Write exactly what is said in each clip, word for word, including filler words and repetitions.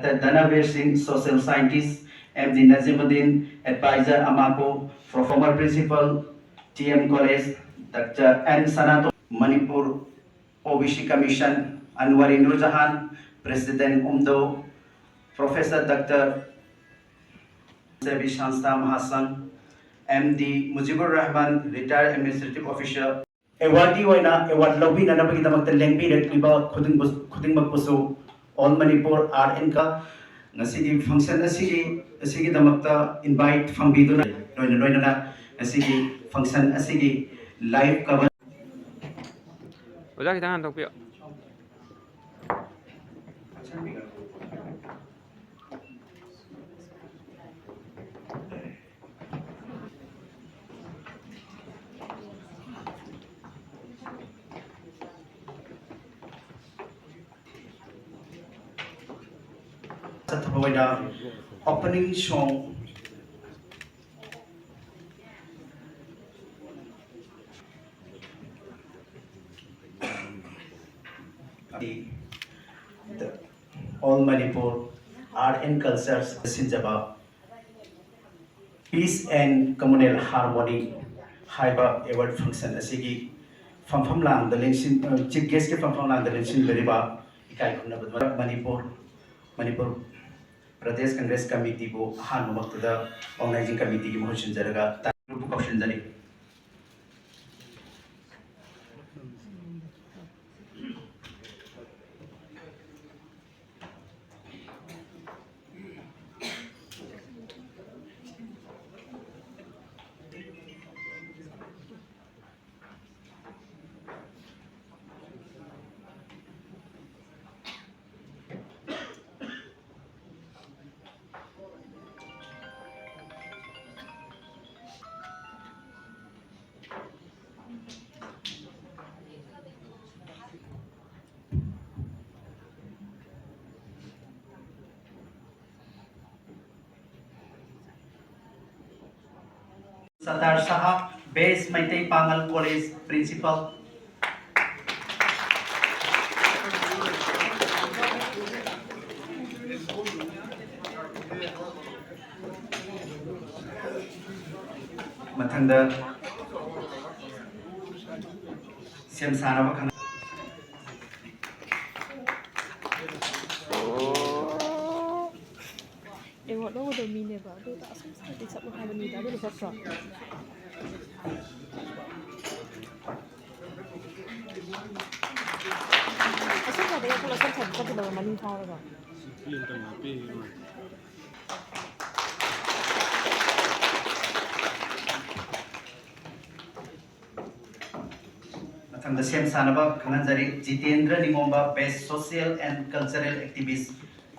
Dhanavir Singh, social scientist, M D Najimuddin, advisor, Amapo, former principal, T M College, Doctor N Sanato, Manipur O B C Commission, Anwari Nurjahan, President, UMDO, Professor Doctor Sebi Sanstha Mahasangh, M D Mujibur Rahman, retired administrative officer, awardee ꯑꯣꯏꯅ award ꯂꯧꯕꯤꯅꯅꯕꯒꯤꯗꯃꯛꯇ ꯂꯦꯡꯕꯤꯔꯛꯂꯤꯕ ꯈꯨꯗꯤꯡꯕꯨ-, ꯈꯨꯗꯤꯡꯃꯛꯄꯨꯁꯨ All Manipur Art and Cul-, ꯉꯁꯤꯒꯤ function ꯑꯁꯤꯒꯤ, ꯑꯁꯤꯒꯤꯗꯃꯛꯇ invite ꯐꯪꯕꯤꯗꯨꯅ, ꯂꯣꯏꯅ ꯂꯣꯏꯅꯅ ꯉꯁꯤꯒꯤ function ꯑꯁꯤꯒꯤ live cover ꯑꯣꯖꯥ, ꯈꯤꯇꯪ ꯍꯟꯗꯣꯛꯄꯤꯌꯣ꯫ ꯆꯠꯊꯕ ꯑꯣꯏꯅ opening song, the All Manipur Art and Cultures ꯁꯤꯟꯖꯕ Peace and Communal Harmony ꯍꯥꯏꯕ award function ꯑꯁꯤꯒꯤ ꯐꯝꯐꯝ ꯂꯥꯡꯗ ꯂꯦꯡꯁꯤꯟ-, ꯑ, chief guest ꯀꯤ ꯐꯝꯐꯝ ꯂꯥꯡꯗ ꯂꯦꯡꯁꯤꯟꯕꯤꯔꯤꯕ ꯏꯀꯥꯏ ꯈꯨꯝꯅꯕ Manipur, Manipur Pradesh Congress Committee ꯕꯨ ꯑꯍꯥꯟꯕꯃꯛꯇꯗ organizing committee ꯒꯤ ꯃꯍꯨꯠ ꯁꯤꯟꯖꯔꯒ ꯇꯥ-, ꯀꯧꯁꯤꯟꯖꯔꯤ꯫ Satar Saha, Best Meitei Pangal College Principal. ꯃꯊꯪꯗ ꯁꯦꯝ ꯁꯥꯅꯕ ꯈꯪ- ꯑꯦꯋꯥꯔꯗ ꯂꯧꯒꯗꯕ ꯃꯤꯅꯦꯕ, ꯑꯗꯨ ꯑꯣꯏꯇꯥ ꯑꯁꯣꯝ ꯁꯥꯏꯗꯇ ꯆꯠꯂꯣ ꯍꯥꯏꯕꯅꯤꯗ, ꯑꯗꯨꯅ ꯆꯠꯇ꯭ꯔꯣ? ꯑꯁꯣꯝ ꯁꯥꯏꯗꯇ ꯆꯠꯂꯣ, ꯑꯁꯣꯝ ꯁꯥꯏꯗꯇ ꯆꯠꯀꯗꯕ, ꯃꯅꯤꯡ ꯐꯥꯎꯔꯒ꯫ ꯃꯊꯪꯗ ꯁꯦꯝ ꯁꯥꯅꯕ ꯈꯪꯍꯟꯖꯔꯤ꯫ Jitendra ꯅꯤꯉꯣꯝꯕ, Best Social and Cultural Activist,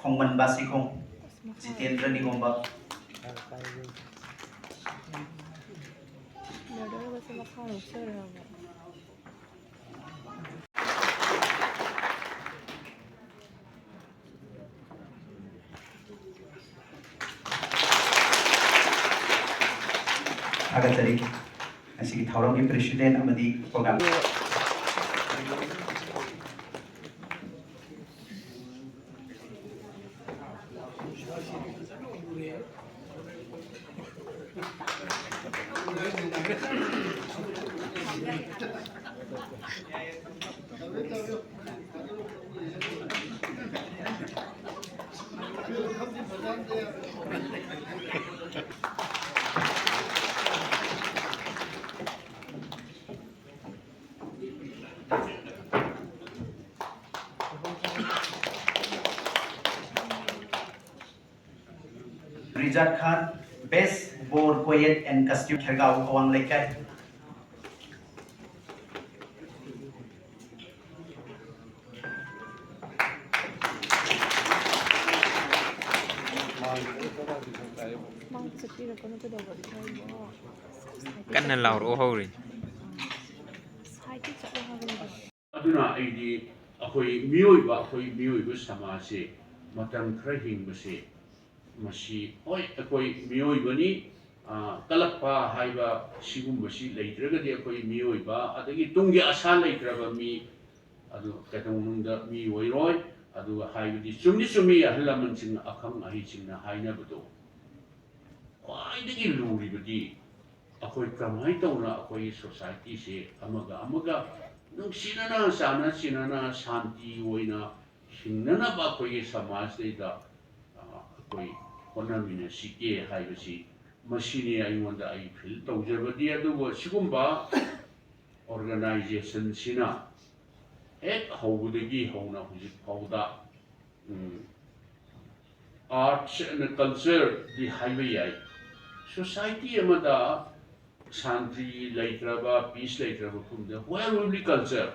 ꯈꯣꯡꯃꯟꯕ Sikhong. Jitendra ꯅꯤꯉꯣꯝꯕ꯫ ꯃꯦꯗꯜꯒꯁꯦ ꯃꯈꯥ ꯂꯧꯊꯔꯒ꯫ ꯊꯥꯒꯠꯆꯔꯤ꯫ ꯉꯁꯤꯒꯤ ꯊꯧꯔꯝꯒꯤ president ꯑꯃꯗꯤ program ꯔꯤꯖꯥꯠ Khan, Best Boar Coat and Costume, ꯈꯦꯔꯒꯥꯎ ꯑꯋꯥꯡ ꯂꯩꯀꯥꯏ꯫ ꯃꯥꯡꯗ ꯆꯠꯄꯤꯔꯛꯀꯅꯨ, ꯀꯩꯗꯧꯕ ꯏꯀꯥꯏꯕꯣ? ꯀꯟꯅ ꯂꯥꯎꯔꯛꯑꯣ ꯍꯧꯔꯦ꯫ ꯁꯥꯏꯗꯇ ꯆꯠꯂꯣ ꯍꯥꯏꯕꯅꯤꯗ꯫ ꯑꯗꯨꯅ ꯑꯩꯗꯤ ꯑꯩꯈꯣꯏ ꯃꯤꯑꯣꯏꯕ, ꯑꯩꯈꯣꯏ ꯃꯤꯑꯣꯏꯕ ꯁꯃꯥꯖꯁꯦ ꯃꯇꯝ ꯈꯔ ꯍꯤꯡꯕꯁꯦ, ꯃꯁꯤ, ꯍꯣꯏ, ꯑꯩꯈꯣꯏ ꯃꯤꯑꯣꯏꯕꯅꯤ, ꯑ, ꯀꯂꯛꯄ ꯍꯥꯏꯕ ꯁꯤꯒꯨꯝꯕꯁꯤ ꯂꯩꯇ꯭ꯔꯒꯗꯤ ꯑꯩꯈꯣꯏ ꯃꯤꯑꯣꯏꯕ, ꯑꯗꯒꯤ ꯇꯨꯡꯒꯤ ꯑꯁꯥ ꯂꯩꯇ꯭ꯔꯕ ꯃꯤ, ꯑꯗꯨ ꯀꯩꯗꯧꯅꯨꯡꯗ ꯃꯤ ꯑꯣꯏꯔꯣꯏ꯫ ꯑꯗꯨꯒ ꯍꯥꯏꯕꯗꯤ ꯆꯨꯝꯗꯤ ꯆꯨꯝꯃꯤ, ꯑꯍꯜ ꯂꯃꯟꯁꯤꯡꯅ, ꯑꯈꯪ ꯑꯍꯩꯁꯤꯡꯅ ꯍꯥꯏꯅꯕꯗꯣ, ꯈ꯭ꯋꯥꯏꯗꯒꯤ ꯂꯨꯔꯤꯕꯗꯤ ꯑꯩꯈꯣꯏ ꯀꯃꯥꯏꯅ ꯇꯧꯅ ꯑꯩꯈꯣꯏꯒꯤ ꯁꯣꯁꯥꯏꯇꯤꯁꯦ ꯑꯃꯒ ꯑꯃꯒ ꯅꯨꯡꯁꯤꯅꯅ, ꯆꯥꯟꯅ ꯆꯤꯟꯅꯅ, ꯁꯥꯟꯇꯤ ꯑꯣꯏꯅ ꯍꯤꯡꯅꯅꯕ ꯑꯩꯈꯣꯏꯒꯤ ꯁꯃꯥꯖꯁꯤꯗ, ꯑ, ꯑꯩꯈꯣꯏ ꯍꯣꯠꯅꯃꯤꯟꯅꯁꯤꯒꯦ ꯍꯥꯏꯕꯁꯤ, ꯃꯁꯤꯅꯤ ꯑꯩꯉꯣꯟꯗ ꯑꯩ ꯐꯤꯜ ꯇꯧꯖꯕꯗꯤ꯫ ꯑꯗꯨꯕꯨ ꯑꯁꯤꯒꯨꯝꯕ ꯑꯣꯔꯒꯅꯥꯏꯖꯦꯁꯟꯁꯤꯅ ꯍꯦꯛ ꯍꯧꯕꯗꯒꯤ ꯍꯧꯅ ꯍꯧꯖꯤꯛ ꯐꯥꯎꯗ, ꯎꯝ, arts and culture ꯗꯤ ꯍꯥꯏꯕ ꯌꯥꯏ꯫ ꯁꯣꯁꯥꯏꯇꯤ ꯑꯃꯗ ꯁꯥꯟꯇꯤ ꯂꯩꯇ꯭ꯔꯕ, ꯄꯤꯁ ꯂꯩꯇ꯭ꯔꯕ ꯃꯐꯝꯗ where will be culture?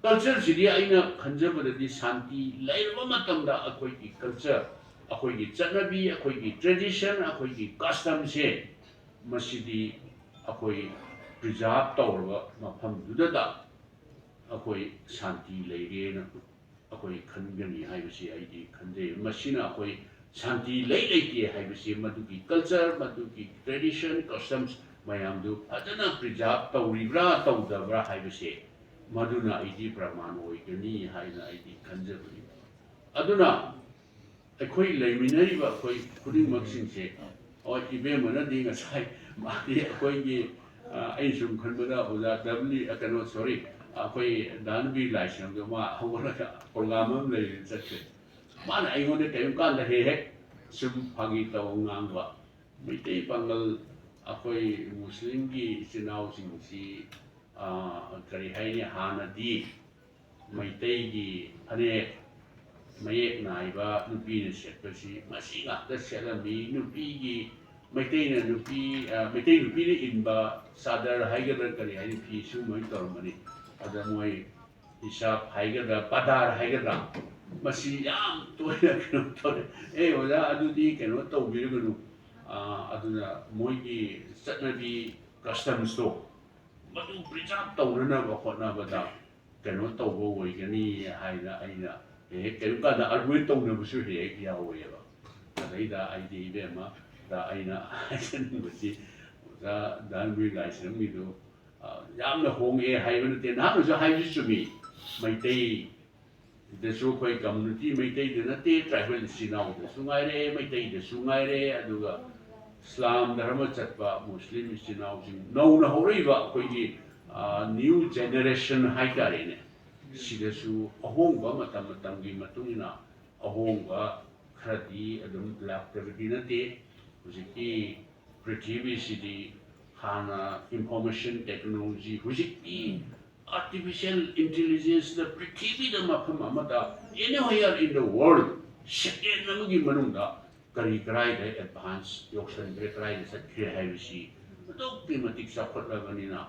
ꯀꯜꯆꯔꯁꯤꯗꯤ ꯑꯩꯅ ꯈꯟꯖꯕꯗꯗꯤ ꯁꯥꯟꯇꯤ ꯂꯩꯔꯕ ꯃꯇꯝꯗ ꯑꯩꯈꯣꯏꯒꯤ ꯀꯜꯆꯔ, ꯑꯩꯈꯣꯏꯒꯤ ꯆꯠꯅꯕꯤ, ꯑꯩꯈꯣꯏꯒꯤ ꯇ꯭ꯔꯦꯗꯤꯁꯟ, ꯑꯩꯈꯣꯏꯒꯤ ꯀꯁꯇꯝꯁꯦ, ꯃꯁꯤꯗꯤ ꯑꯩꯈꯣꯏ ꯄ꯭ꯔꯤꯖꯥꯔꯚ ꯇꯧꯔꯕ ꯃꯐꯝꯗꯨꯗ ꯑꯩꯈꯣꯏ ꯁꯥꯟꯇꯤ ꯂꯩꯔꯦꯅ ꯑꯩꯈꯣꯏ ꯈꯟꯒꯅꯤ ꯍꯥꯏꯕꯁꯤ ꯑꯩꯗꯤ ꯈꯟꯖꯩ꯫ ꯃꯁꯤꯅ ꯑꯩꯈꯣꯏ ꯁꯥꯟꯇꯤ ꯂꯩ ꯂꯩꯇꯦ ꯍꯥꯏꯕꯁꯤ ꯃꯗꯨꯒꯤ ꯀꯜꯆꯔ, ꯃꯗꯨꯒꯤ ꯇ꯭ꯔꯦꯗꯤꯁꯟ, ꯀꯁꯇꯝꯁ ꯃꯌꯥꯝꯗꯨ ꯐꯖꯅ ꯄ꯭ꯔꯤꯖꯥꯔꯚ ꯇꯧꯔꯤꯕ꯭ꯔꯥ ꯇꯧꯗꯕ꯭ꯔꯥ ꯍꯥꯏꯕꯁꯦ ꯃꯗꯨꯅ ꯑꯩꯗꯤ ꯄ꯭ꯔꯃꯥꯟ ꯑꯣꯏꯒꯅꯤ ꯍꯥꯏꯅ ꯑꯩꯗꯤ ꯈꯟꯖꯕꯅꯤ꯫ ꯑꯗꯨꯅ ꯑꯩꯈꯣꯏ ꯂꯩꯃꯤꯟꯅꯔꯤꯕ ꯑꯩꯈꯣꯏ ꯈꯨꯗꯤꯡꯃꯛꯁꯤꯡꯁꯦ, ꯍꯣꯏ, ꯏꯕꯦꯝꯃꯅꯗꯤ ꯉꯁꯥꯏ ꯃꯥꯗꯤ ꯑꯩꯈꯣꯏꯒꯤ, ꯑ, ꯑꯩꯅ ꯁꯨꯝ ꯈꯟꯕꯗ ꯑꯣꯖꯥ ꯗꯕꯂꯤ, ꯑ, ꯀꯩꯅꯣ, ꯁꯣꯔꯤ, ꯑꯩꯈꯣꯏ ꯗꯥ ꯅꯨꯄꯤ ꯂꯥꯏꯁ꯭ꯔꯝꯗꯣ ꯃꯥ ꯍꯧꯒꯠꯂꯒ ꯄ꯭ꯔꯣꯒ꯭ꯔꯥꯝ ꯑꯃ ꯂꯩꯔꯦꯅ ꯆꯠꯈ꯭ꯔꯦ꯫ ꯃꯥꯅ ꯑꯩꯉꯣꯟꯗ ꯀꯔꯤꯒꯨꯝꯕ ꯀꯥꯟꯗ ꯍꯦꯛ ꯍꯦꯛ ꯁꯨꯝ ꯐꯥꯒꯤ ꯇꯧ ꯉꯥꯡꯕ, ꯃꯩꯇꯩ ꯄꯥꯉꯜ ꯑꯩꯈꯣꯏ ꯃꯨꯁꯂꯤꯝꯒꯤ ꯏꯆꯤꯟ ꯏꯅꯥꯎꯁꯤꯡꯁꯤ, ꯑ, ꯀꯔꯤ ꯍꯥꯏꯅꯤ, ꯍꯥꯟꯅꯗꯤ ꯃꯩꯇꯩꯒꯤ ꯐꯅꯦꯛ ꯃꯌꯦꯛ ꯅꯥꯏꯕ ꯅꯨꯄꯤꯅ ꯁꯦꯠꯄꯁꯤ ꯃꯁꯤ ꯉꯥꯛꯇ ꯁꯦꯠꯂꯝꯃꯤ꯫ ꯅꯨꯄꯤꯒꯤ, ꯃꯩꯇꯩꯅ ꯅꯨꯄꯤ, ꯑ, ꯃꯩꯇꯩ ꯅꯨꯄꯤꯅ ꯏꯟꯕ ꯆꯥꯗꯔ ꯍꯥꯏꯒꯗ꯭ꯔꯥ ꯀꯔꯤ ꯍꯥꯏꯅꯤ, ꯐꯤ ꯁꯤꯒꯨꯝꯕ ꯑꯣꯏꯅ ꯇꯧꯔꯝꯕꯅꯤ꯫ ꯑꯗ ꯃꯣꯏ ꯍꯤꯖꯥꯕ ꯍꯥꯏꯒꯗ꯭ꯔꯥ, ꯄꯥꯗꯥꯔ ꯍꯥꯏꯒꯗ꯭ꯔꯥ, ꯃꯁꯤ ꯌꯥꯝ ꯇꯣꯏꯅ ꯀꯩꯅꯣ ꯇꯧꯔꯦ꯫ "ꯑꯦ ꯑꯣꯖꯥ, ꯑꯗꯨꯗꯤ ꯀꯩꯅꯣ ꯇꯧꯕꯤꯔꯒꯅꯨ, ꯑ, ꯑꯗꯨꯅ ꯃꯣꯏꯒꯤ ꯆꯠꯅꯕꯤ, ꯀꯁꯇꯝꯁꯇꯣ ꯃꯗꯨ ꯄ꯭ꯔꯤꯖꯥꯔꯚ ꯇꯧꯅꯅꯕ ꯍꯣꯠꯅꯕꯗ ꯀꯩꯅꯣ ꯇꯧꯕ ꯑꯣꯏꯒꯅꯤ" ꯍꯥꯏꯅ ꯑꯩꯅ ꯍꯦꯛ ꯍꯦꯛ ꯀꯔꯤꯒꯨꯝꯕ ꯀꯥꯟꯗ ꯑꯥꯔꯒꯨꯃꯦꯟ ꯇꯧꯅꯕꯁꯨ ꯍꯦꯛ ꯍꯦꯛ ꯌꯥꯎꯋꯦꯕ꯫ ꯑꯗꯩꯗ ꯑꯩꯗꯤ ꯏꯕꯦꯝꯃ, ꯗ ꯑꯩꯅ ꯍꯥꯏꯖꯅꯤꯡꯕꯁꯤ, ꯑꯣꯖꯥ ꯗꯥ ꯅꯨꯄꯤ ꯂꯥꯏꯁ꯭ꯔꯝꯒꯤꯗꯨ, ꯑ, ꯌꯥꯝꯅ ꯍꯣꯡꯉꯦ ꯍꯥꯏꯕ ꯅꯠꯇꯦ, ꯅꯍꯥꯛꯅꯁꯨ ꯍꯥꯏꯕꯁꯨ ꯆꯨꯝꯃꯤ꯫ ꯃꯩꯇꯩꯗꯁꯨ ꯑꯩꯈꯣꯏ ꯀꯝꯃ꯭ꯌꯨꯅꯤꯇꯤ, ꯃꯩꯇꯩꯗ ꯅꯠꯇꯦ, ꯇ꯭ꯔꯥꯏꯕꯦꯜ ꯏꯆꯤꯟ ꯏꯅꯥꯎꯗꯁꯨ ꯉꯥꯏꯔꯦ, ꯃꯩꯇꯩꯗꯁꯨ ꯉꯥꯏꯔꯦ, ꯑꯗꯨꯒ ꯏꯁꯂꯥꯝ ꯙꯔꯃ ꯆꯠꯄ ꯃꯨꯁꯂꯤꯝ ꯏꯆꯤꯟ ꯏꯅꯥꯎꯁꯤꯡ, ꯅꯧꯅ ꯍꯧꯔꯛꯏꯕ ꯑꯩꯈꯣꯏꯒꯤ ꯅ꯭ꯌꯨ ꯖꯦꯅꯦꯔꯦꯁꯟ ꯍꯥꯏꯇꯥꯔꯦꯅꯦ, ꯁꯤꯗꯁꯨ ꯑꯍꯣꯡꯕ ꯃꯇꯝ ꯃꯇꯝꯒꯤ ꯃꯇꯨꯡ ꯏꯟꯅ ꯑꯍꯣꯡꯕ ꯈꯔꯗꯤ ꯑꯗꯨꯝ ꯂꯥꯛꯇꯕꯗꯤ ꯅꯠꯇꯦ꯫ ꯍꯧꯖꯤꯛꯇꯤ ꯄ꯭ꯔꯤꯊꯤꯕꯤꯁꯤꯗꯤ ꯍꯥꯟꯅ ꯏꯟꯐꯣꯔꯃꯦꯁꯟ ꯇꯦꯛꯅꯣꯂꯣꯖꯤ, ꯍꯧꯖꯤꯛꯇꯤ ꯑꯥꯔꯇꯤꯐꯤꯁꯤꯌꯦꯜ ꯏꯟꯇꯦꯂꯤꯖꯦꯟꯁꯅ ꯄ꯭ꯔꯤꯊꯤꯕꯤꯗ ꯃꯐꯝ ꯑꯃꯗ, anywhere in the world, ꯁꯦꯀꯦꯟ ꯑꯃꯒꯤ ꯃꯅꯨꯡꯗ ꯀꯔꯤ ꯀꯔꯥꯏꯗ ꯑꯦꯗꯚꯥꯟꯁ ꯌꯧꯁꯟꯈ꯭ꯔꯦ, ꯀꯗꯥꯏꯗ ꯆꯠꯈ꯭ꯔꯦ ꯍꯥꯏꯕꯁꯤ ꯑꯗꯨꯛꯀꯤ ꯃꯇꯤꯛ ꯆꯥꯎꯈꯠꯂꯕꯅꯤꯅ,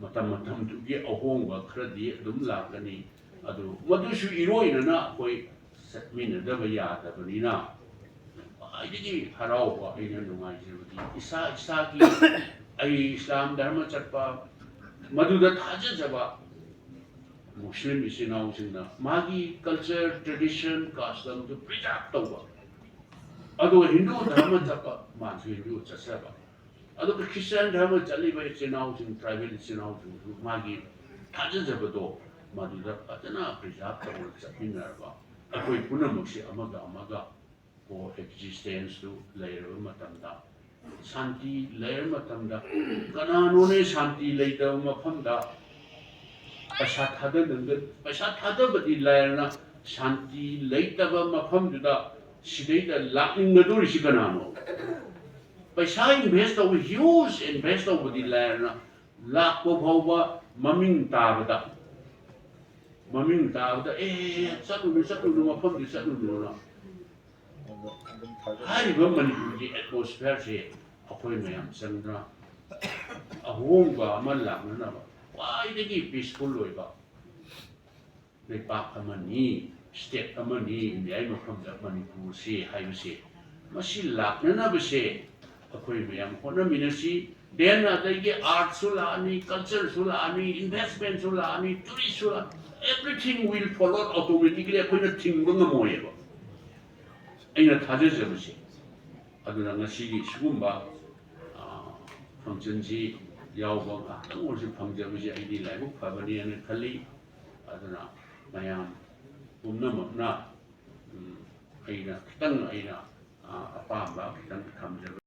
ꯃꯇꯝ ꯃꯇꯝꯗꯨꯒꯤ ꯑꯍꯣꯡꯕ ꯈꯔꯗꯤ ꯑꯗꯨꯝ ꯂꯥꯛꯀꯅꯤ꯫ ꯑꯗꯨ ꯃꯗꯨꯁꯨ ꯏꯔꯣꯏꯅꯅ ꯑꯩꯈꯣꯏ ꯆꯠꯃꯤꯟꯅꯗꯕ ꯌꯥꯗꯕꯅꯤꯅ, ꯈ꯭ꯋꯥꯏꯗꯒꯤ ꯍꯔꯥꯎꯕ, ꯑꯩꯅ ꯅꯨꯡꯉꯥꯏꯖꯕꯗꯤ ꯏꯁꯥ ꯏꯁꯥꯒꯤ, ꯑꯩ ꯏꯁꯂꯥꯝ ꯙꯔꯃ ꯆꯠꯄ, ꯃꯗꯨꯗ ꯊꯥꯖꯖꯕ ꯃꯨꯁꯂꯤꯝ ꯏꯆꯤꯟ ꯏꯅꯥꯎꯁꯤꯡꯅ ꯃꯥꯒꯤ ꯀꯜꯆꯔ, ꯇ꯭ꯔꯦꯗꯤꯁꯟ, ꯀꯁꯇꯝꯗꯨ ꯄ꯭ꯔꯤꯖꯥꯔꯚ ꯇꯧꯕ, ꯑꯗꯨꯒ ꯍꯤꯟꯗꯨ ꯙꯔꯃ ꯆꯠꯄ, ꯃꯥꯁꯨ ꯍꯤꯟꯗꯨ ꯆꯠꯆꯕ, ꯑꯗꯨꯒ ꯈ꯭ꯔꯤꯁꯇꯤꯌꯥꯟ ꯙꯔꯃ ꯆꯠꯂꯤꯕ ꯏꯆꯤꯟ ꯏꯅꯥꯎꯁꯤꯡ, ꯇ꯭ꯔꯥꯏꯕꯦꯜ ꯏꯆꯤꯟ ꯏꯅꯥꯎꯁꯤꯡꯁꯨ ꯃꯥꯒꯤ ꯊꯥꯖꯖꯕꯗꯣ ꯃꯗꯨꯗ ꯐꯖꯅ ꯄ꯭ꯔꯤꯖꯥꯔꯚ ꯇꯧꯔꯒ ꯆꯠꯃꯤꯟꯅꯔꯕ, ꯑꯩꯈꯣꯏ ꯄꯨꯝꯅꯃꯛꯁꯦ ꯑꯃꯒ ꯑꯃꯒ ꯀꯣ ꯑꯦꯛꯖꯤꯁꯇꯦꯟꯁꯇꯨ ꯂꯩꯔꯕ ꯃꯇꯝꯗ, ꯁꯥꯟꯇꯤ ꯂꯩꯔꯕ ꯃꯇꯝꯗ, ꯀꯅꯥꯅꯣꯅꯦ ꯁꯥꯟꯇꯤ ꯂꯩꯇꯕ ꯃꯐꯝꯗ ꯄꯩꯁꯥ ꯊꯥꯗꯅꯤꯡꯗ-, ꯄꯩꯁꯥ ꯊꯥꯗꯕꯗꯤ ꯂꯥꯏꯔꯅ, ꯁꯥꯟꯇꯤ ꯂꯩꯇꯕ ꯃꯐꯝꯗꯨꯗ ꯁꯤꯗꯩꯗ ꯂꯥꯛꯅꯤꯡꯒꯗꯧꯔꯤꯁꯤ ꯀꯅꯥꯅꯣ? ꯄꯩꯁꯥ ꯏꯟꯚꯦꯁ ꯇꯧꯕ, ꯍ꯭ꯌꯨꯖ ꯏꯟꯚꯦꯁ ꯇꯧꯕꯗꯤ ꯂꯥꯏꯔꯅ, ꯂꯥꯛꯄ ꯐꯥꯎꯕ ꯃꯃꯤꯡ ꯇꯥꯕꯗ, ꯃꯃꯤꯡ ꯇꯥꯕꯗ, "ꯑꯦ, ꯆꯠꯂꯨꯅꯨ, ꯆꯠꯂꯨꯅꯨ, ꯃꯐꯝꯗꯨ ꯆꯠꯂꯨꯅꯨꯅ" ꯍꯥꯏꯔꯤꯕ ꯃꯅꯤꯄꯨꯔꯒꯤ ꯑꯦꯠꯃꯣꯁꯐꯤꯌꯔꯁꯦ ꯑꯩꯈꯣꯏ ꯃꯌꯥꯝ ꯆꯪꯗꯅ ꯑꯍꯣꯡꯕ ꯑꯃ ꯂꯥꯛꯅꯅꯕ ꯈ꯭ꯋꯥꯏꯗꯒꯤ ꯄꯤꯁꯐꯨꯜ ꯑꯣꯏꯕ ꯂꯩꯄꯥꯛ ꯑꯃꯅꯤ, ꯁ꯭ꯇꯦꯠ ꯑꯃꯅꯤ, ꯏꯟꯗꯤꯌꯥꯒꯤ ꯃꯐꯝꯗ ꯃꯅꯤꯄꯨꯔꯁꯤ ꯍꯥꯏꯕꯁꯤ, ꯃꯁꯤ ꯂꯥꯛꯅꯅꯕꯁꯦ ꯑꯩꯈꯣꯏ ꯃꯌꯥꯝ ꯍꯣꯠꯅꯃꯤꯟꯅꯁꯤ꯫ ꯗꯦꯟ ꯑꯗꯒꯤ ꯑꯥꯔꯠꯁꯨ ꯂꯥꯛꯑꯅꯤ, ꯀꯜꯆꯔꯁꯨ ꯂꯥꯛꯑꯅꯤ, ꯏꯟꯚꯦꯁꯃꯦꯟꯁꯨ ꯂꯥꯛꯑꯅꯤ, ꯇꯨꯔꯤꯁꯁꯨ ꯂꯥꯛ-, everything will follow automatically, ꯑꯩꯈꯣꯏꯅ ꯊꯤꯡꯕ ꯉꯝꯃꯣꯏꯑꯕ, ꯑꯩꯅ ꯊꯥꯖꯖꯕꯁꯦ꯫ ꯑꯗꯨꯅ ꯉꯁꯤꯒꯤ ꯁꯤꯒꯨꯝꯕ, ꯑ, ꯐꯪꯁꯟꯁꯤ ꯌꯥꯎꯕ ꯉꯥꯛꯇꯪ ꯑꯣꯏꯔꯁꯨ ꯐꯪꯖꯕꯁꯦ ꯑꯩꯗꯤ ꯂꯥꯏꯕꯛ ꯐꯕꯅꯦꯅ ꯈꯜꯂꯤ꯫ ꯑꯗꯨꯅ ꯃꯌꯥꯝ ꯄꯨꯝꯅꯃꯛꯅ, ꯎꯝ, ꯑꯩꯅ ꯈꯤꯇꯪ, ꯑꯩꯅ, ꯑ, ꯑꯄꯥꯝꯕ ꯈꯤꯇꯪ ꯊꯝꯖꯕ꯫